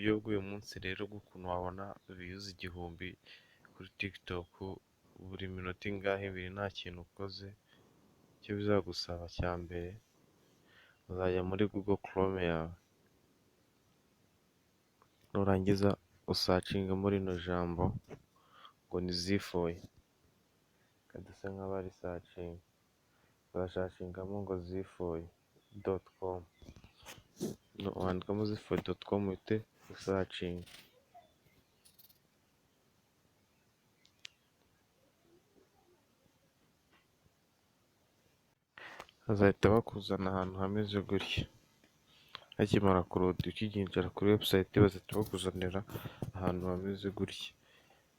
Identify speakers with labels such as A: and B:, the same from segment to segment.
A: Uburyo bw'uyu munsi rero bw'ukuntu wabona views 1000 kuri TikTok buri minota ingahe ibiri nta kintu ukoze, icyo bizagusaba cya mbere uzajya muri Google Chrome yawe, nurangiza usearchingemo rino jambo ngo ni Zify, reka duse nk'abarisearchinga, urasearchingamo ngo zify.com, wandikamo zify.com uhite usearchinga. Bazahita bakuzana ahantu hameze gutya, bakimara kuload ukiryinjira kuri website bazahita bakuzanira ahantu hameze gutya,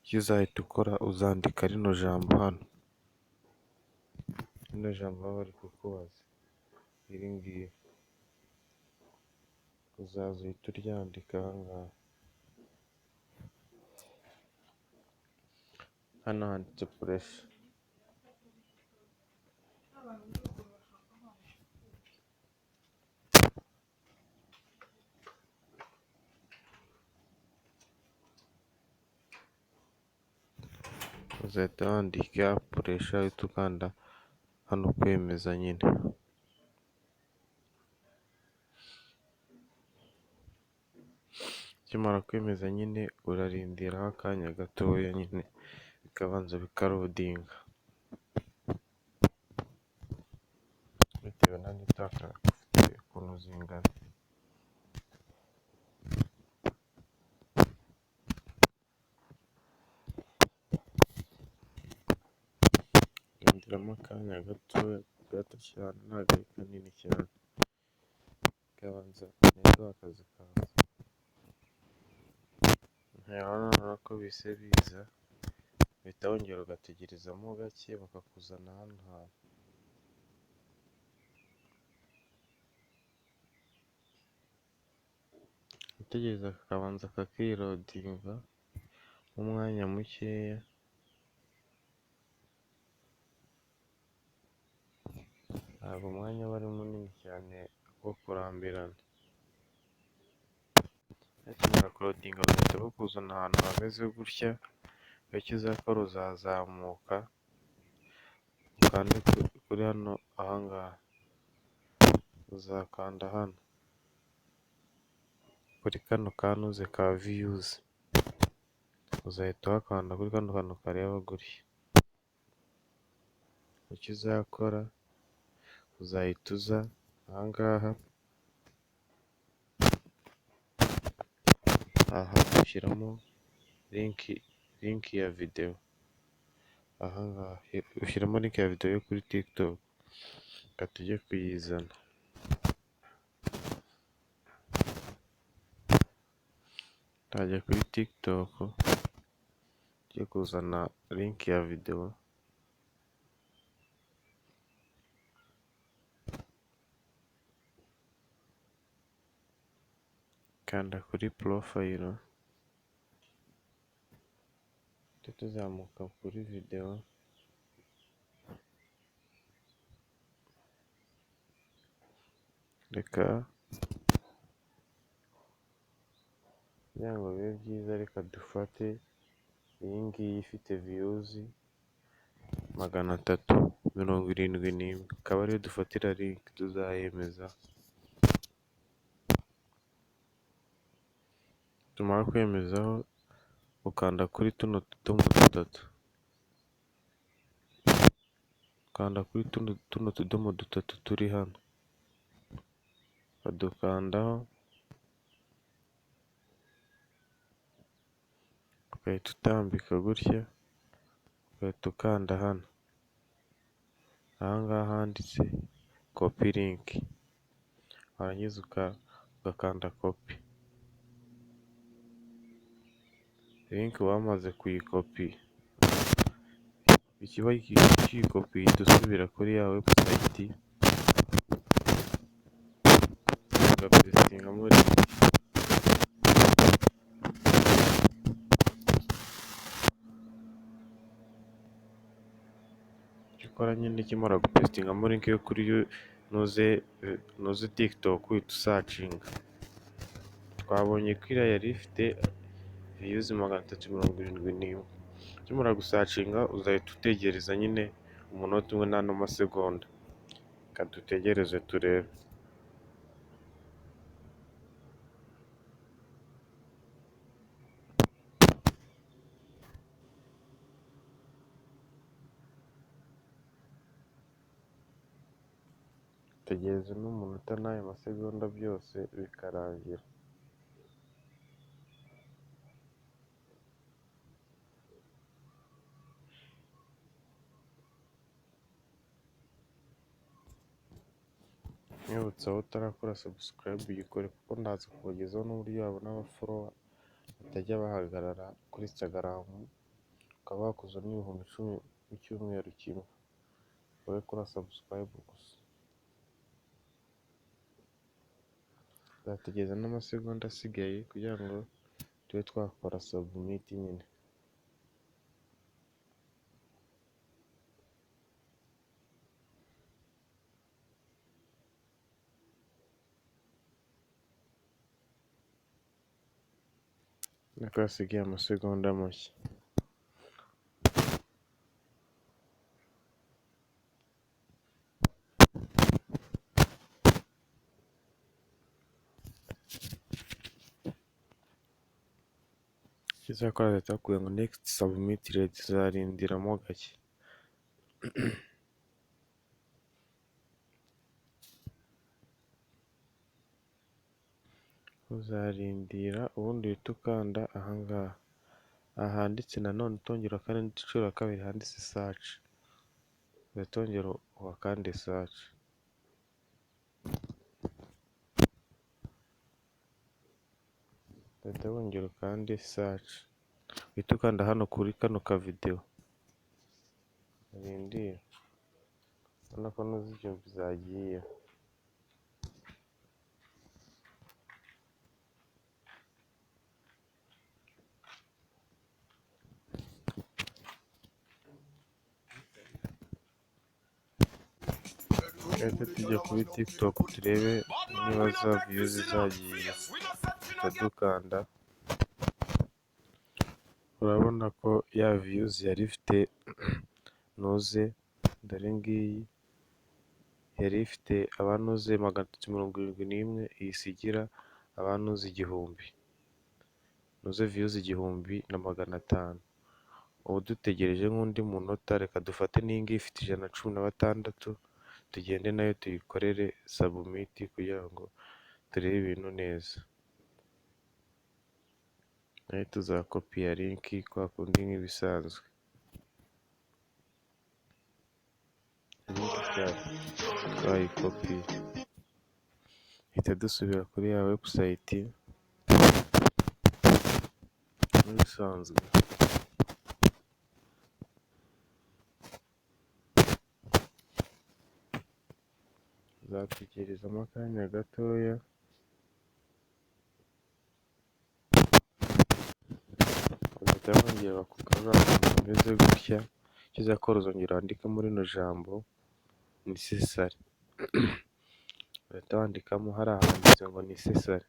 A: icyo uzahita ukora uzandika rino jambo hano, rino jambo baba bari kukubaza iri ngiri, uzaza uhite uryandika aha ngaha, hano handitse pressure. Uzahita wandika pressure uhite ukanda hano kwemeza nyine. Ukimara kwemeza nyine urarindiraho akanya gatoya nyine bikabanza bikaloadinga, bitewe na network ufite ukuntu zingana. Urindiramo akanya gatoya, gato cyane ntabwo ari kanini cyane, bikabanza network zikaza. Urabona ko bihise biza, uhita wongera ugategerezamo gake bakakuzana hano hantu. Utegereza kakabanza kakiloadinga nk'umwanya mukeya, ntabwo umwanya uba ari munini cyane wo kurambirana. Bakimara kuloadinga bagahita bakuzana ahantu hameze gutya, icyo uzakora uzazamuka ukande kuri hano aha ngaha, uzakanda hano kuri kano kantuze ka views, uzahita uhakanda kuri kano kantu kareba gutya. Icyo uzakora uzahita uza aha ngaha, aha ushyiramo link ya video, aha ngaha ushyiramo link ya video yo kuri TikTok, reka tujye kuyizana. Turajya kuri TikTok tujye kuzana link ya video, kanda kuri profile, duhite tuzamuka kuri video, reka kugira ngo bibe byiza reka dufate iyi ngiyi ifite views 371, akaba ariyo dufatira link tuzayemeza. Tumara kwemezaho ukanda kuri tuno tudomo dutatu, ukanda kuri tuno tudomo dutatu turi hano, ukadukandaho ugahita utambika gutya, ugahita ukanda hano, aha ngaha handitse copy link, warangiza ugakanda copy. Link wamaze kuyikopi, ikiba ukiyikopiye uhita usubira kuri ya website ugapastingamo link. Icyo ukora nyine ukimara gupastingamo link yo kuri nuze TikTok uhita usearchinga. Twabonye ko iriya yari ifite views 371. Ukimara gusearchinga uzahita utegereza nyine umunota umwe n'ano masegonda. Reka dutegereze turebe. Tegereza uno munota n'ayo masegonda byose bikarangira. Nkwibutsa wowe utarakora subscribe uyikore, kuko ndaza kubagezaho n'uburyo wabona abafollower batajya bahagarara kuri Instagram, ukaba wakuza n'10,000 mu cyumweru kimwe. Wowe kora subscribe gusa. Tuzategereza n'amasegonda asigaye kugira ngo tube twakora submit nyine. Urabona ko hasigaye amasegonda make. Icyo uzakora bazahita bakubwira ngo next submit rate, uzarindiramo gake. Uzarindira ubundi uhite ukanda aha ngaha. Aha handitse nanone utongera ukande inshuro ya kabiri handitse search. Ugahita wongera uhakande search. Ugahita wongera ukande search. Uhite ukanda hano kuri kano kavideo. Urindire. Urabona ko nuzuye 1000 zagiyeho. Duhite tujya kuri TikTok turebe niba za views zagiye. Duhita dukanda, urabona ko ya views yari ifite nuze, dore ngiyi yari ifite abantuze 371, ihise igira abantuze 1000, nuze views 1500. Ubu dutegereje nk'undi munota, reka dufate n'iyi ngiyi ifite 116, tugende nayo tuyikorere submit kugira ngo turebe ibintu neza. Nayo tuzakopiya link kwa kundi nk'ibisanzwe. Link twayikopiye. Duhita dusubira kuri ya website nk'ibisanzwe. Uzategerezamo akanya gatoya, bagahita bongera bakugarura ahantu hameze gutya. Icyo uzakora uzongera wandikemo rino jambo necessary. Ugahita wandikamo hariya handitse ngo necessary.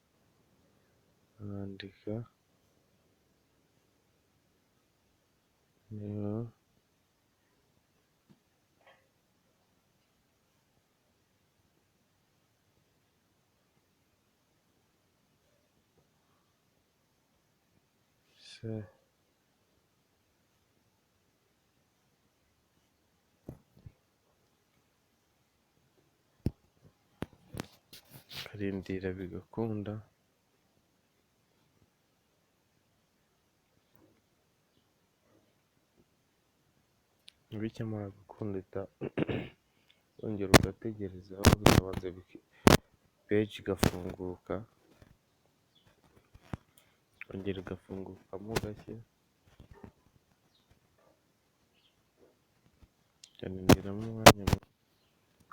A: Urandika niba se ukarindira bigakunda. Bikimara gukunda uhita wongera ugategereza bikabanza peji igafunguka, ikongera igafungukamo gake, ukarindiramo umwanya muto.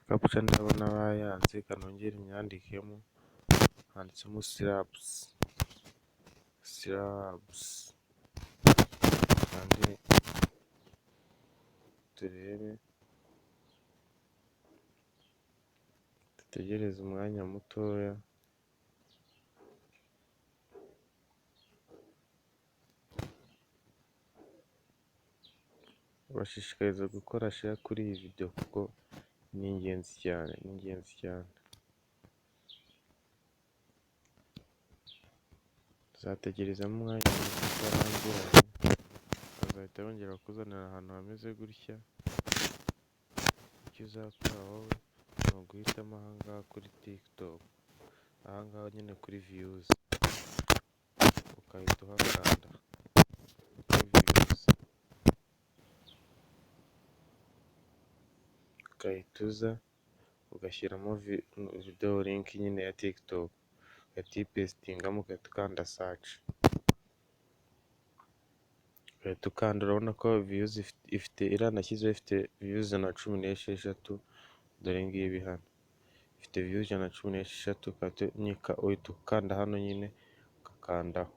A: Captcha ndabona bayanze, reka nongere nyandikemo, handitsemo syllabus, syllabus, kandi turebe, dutegereze umwanya mutoya. Bashishikariza gukora share kuri iyi video kuko ni ingenzi cyane, ni ingenzi cyane. Uzategerezamo umwanya muto utarambiranye, bazahita bongera bakuzanira ahantu hameze gutya. Icyo uzakora wowe ni uguhitamo aha ngaha kuri TikTok, aha ngaha nyine kuri views, ugahita uhakanda kuri views, ugahita uza ugashyiramo video link nyine ya TikTok, ugahita uyipesitingamo, ugahita ukanda search, ugahita ukanda. Urabona ko views ifite, iriya nashyizeho ifite views 116, dore ngibi hano ifite views 116. Uhita ukanda hano nyine, ugakandaho.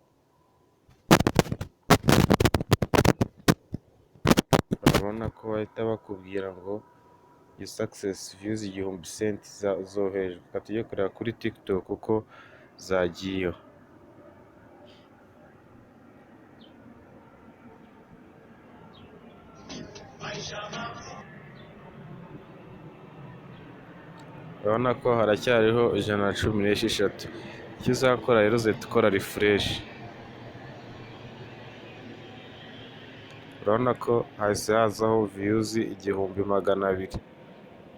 A: Urabona ko bahita bakubwira ngo your success, views 1000 sent, zoherejwe. Reka tujye kureba kuri TikTok uko zagiyeho. Urabona ko haracyariho 116. Icyo uzakora rero, uzahita ukora refresh. Urabona ko hahise hazaho views 1200.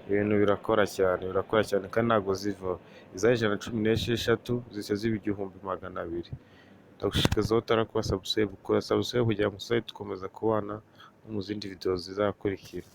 A: Ibintu birakora cyane, birakora cyane kandi ntabwo zivaho. Izari 116 zihise ziba 1200. Ndagushishikariza, wowe utarakora subscribe, kora subscribe kugira ngo tuzajye dukomeza kubana no mu zindi video zizakurikira.